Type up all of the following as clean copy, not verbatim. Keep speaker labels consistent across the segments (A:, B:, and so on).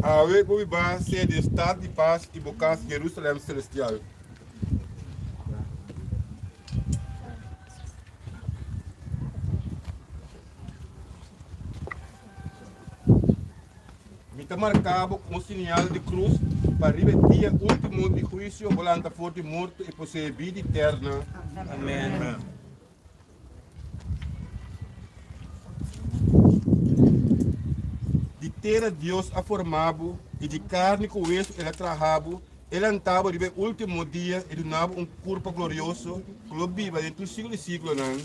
A: Awe bo biba sea den stat di pas i bo kas Jerusalem selestial. Mi ta marka bo ku un sinial di krus pa riba e dia último di huisio bo lanta for di morto i posee bida eterna. Amen. Di tera Dios a forma bo, i di karni ku wesu El a traha bo. E lanta bo riba e último dia i duna bo un kurpa glorioso ku lo biba den tur siglo di siglonan.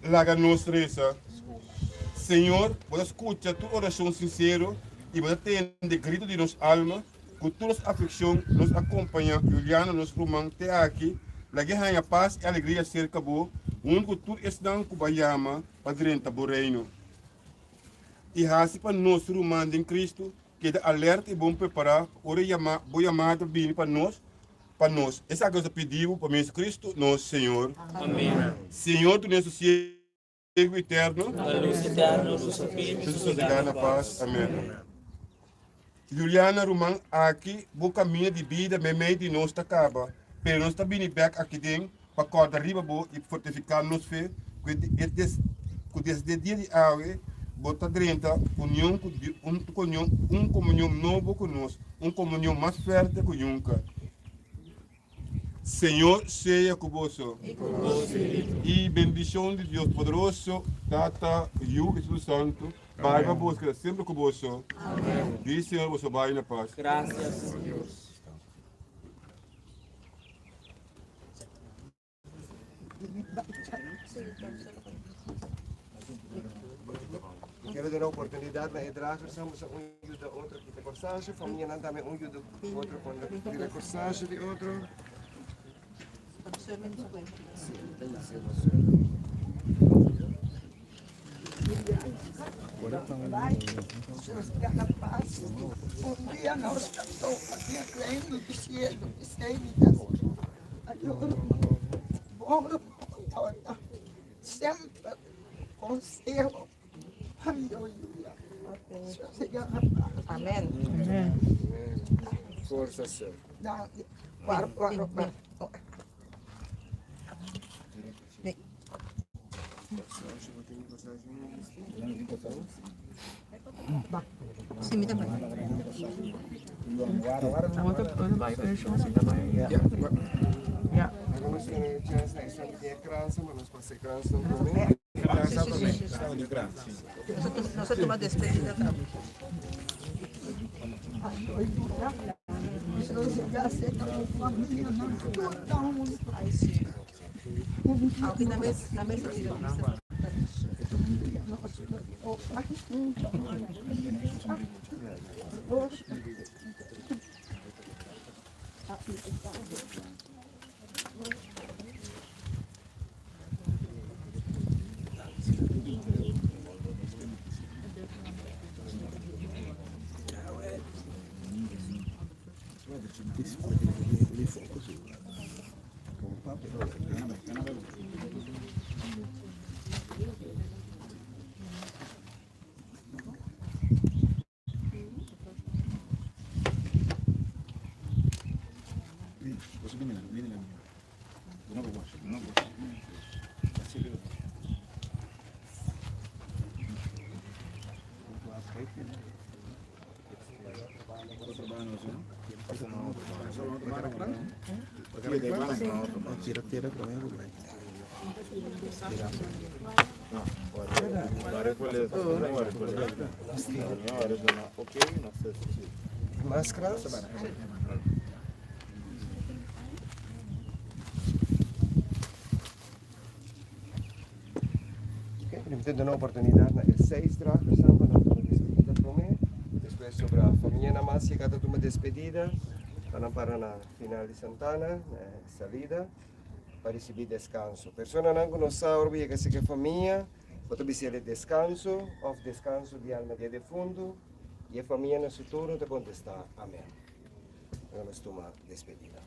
A: Laga nos resa. Señor, bo ta skucha tur orashon sinsero i bo ta tende gritu di nos alma. Ku tur nos aflikshon, nos a kompañá Juliana, nos ruman, te aki. Lag'é haña pas i alegria serka bo, huntu ku tur esnan ku bo a yama pa drenta bo Reino. I hasi pa nos ruman den Kristu keda alerta i bon prepará pa ora bo yamada bini pa nos, pa nos. Esaki nos ta pidi bo pa medio di Kristu nos Señor.
B: Amén.
A: Señor duna sosiego eterno.
B: Na lus eterno su spiritu
A: Su sosegá na pas. Amén. Juliana, ruman, aki bo kaminda di bida meimei di nos ta kaba, pero nos ta bini bèk aki den pa kòrda riba bo i fortifiká nos fe ku e ku desde dia di awe bo ta drenta union ku un un komunion nobo ku nos, un komunion mas fuerte ku nunka. Señor sea ku boso.
B: I ku bo spiritu.
A: I bendishon di Dios poderoso, Tata, Yu i Spiritu Santu, bai pa boso keda semper ku boso.
B: Amen.
A: Di Señor boso bai na pas.
B: Gracias Dios.
C: Mi quiero duna oportunidad na e dragersnan boso un yuda otro kita corsage, famianan tambe un yuda otro cuando tira corsage di otro.
D: Un dia nos ta topa den reino di cielo, esei mi ta Bon tabata semper conseho pa mi oidia. Sosega na paz.
E: Amen.
C: Forsa sir.
D: Danki. Waro, waro, waro.
E: Si mi ta bai.
C: Nos tin chance na esnan ku tin e kransa, ma nos pasa e kransa promé.
E: Si, si, si. Nos a tuma despedida tambe. Aunke na mes na mes
C: Mas krans? Ok, mi ta duna oportunidat na e seis dragersan pa nan tuma despedida promé. Despues sobra famianan mas yega ta tuma despedida pa nan para na final di Santana, na e salida, pa ricibi descanso. Personanan cu no sa ora bo yega cerca e famia, bo ta bisa el'e descanso of descanso di alma di e defunto y e famia na su turno ta contesta amen. Ora nos tuma despedida.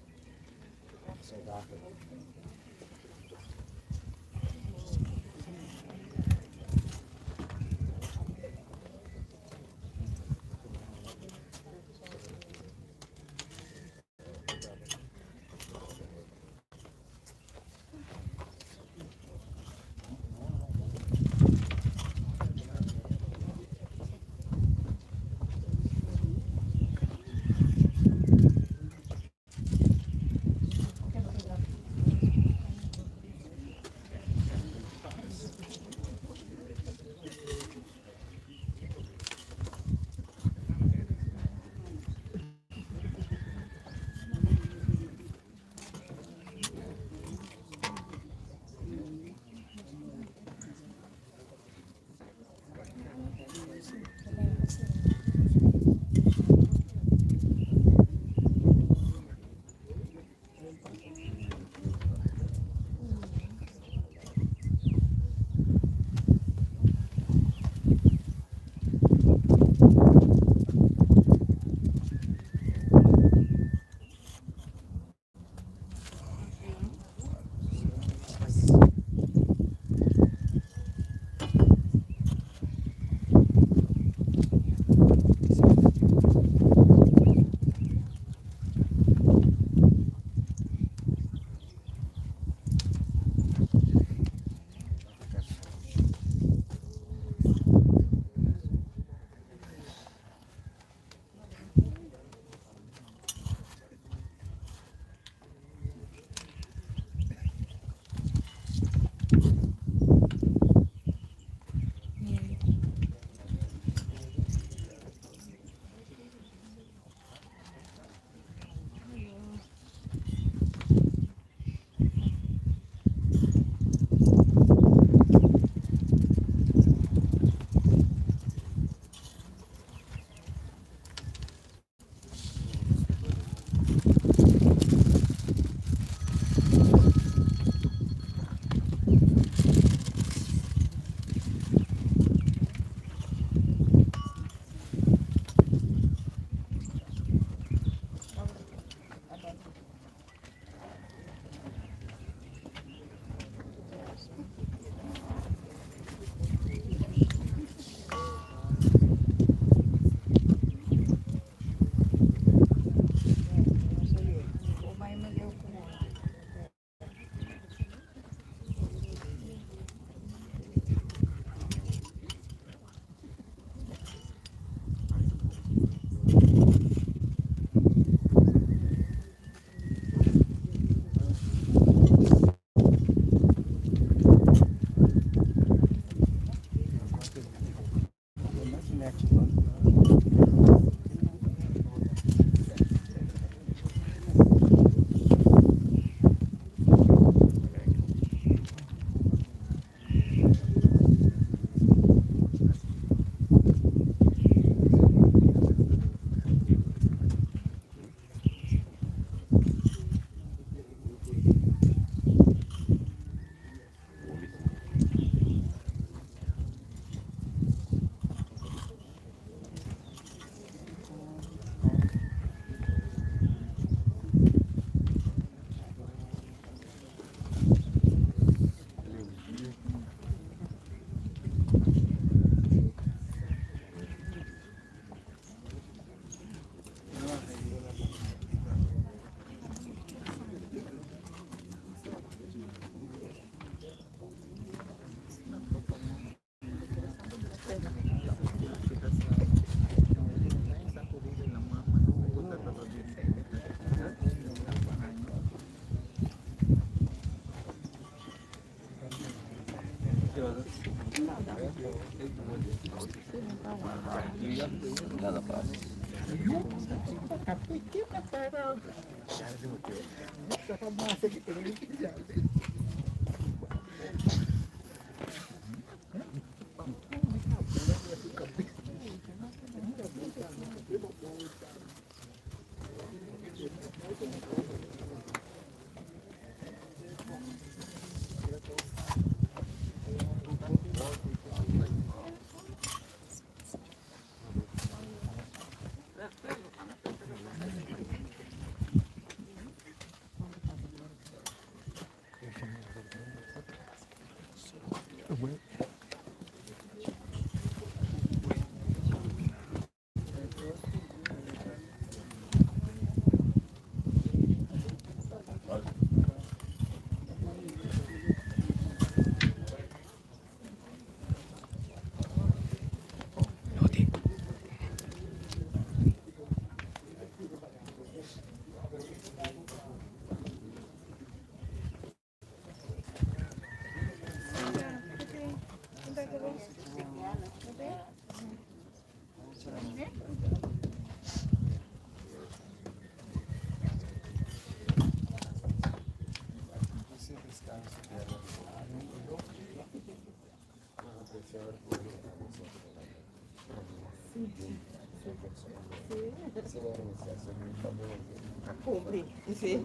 E: Cumpli. Sí.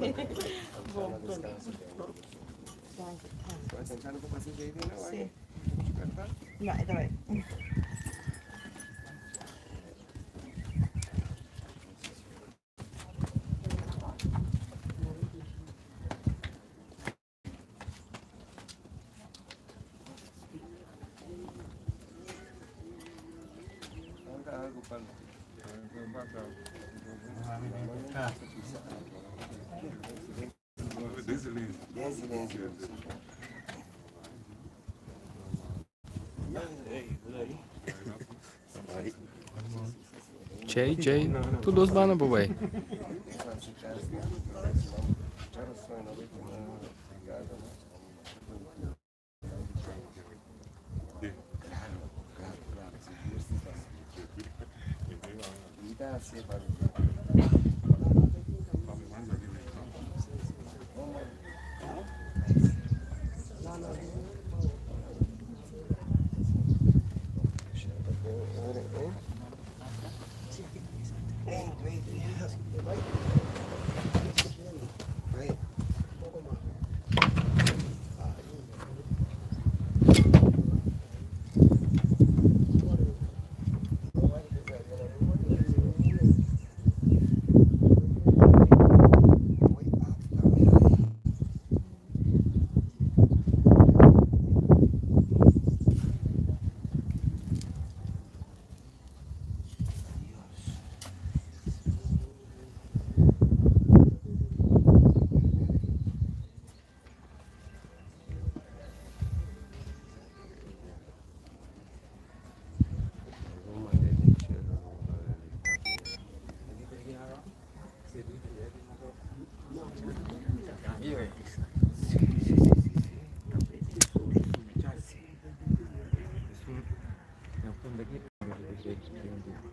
E: Bon. Sí. No, esta vez.
F: Chey, chey, tur dos banda por bai.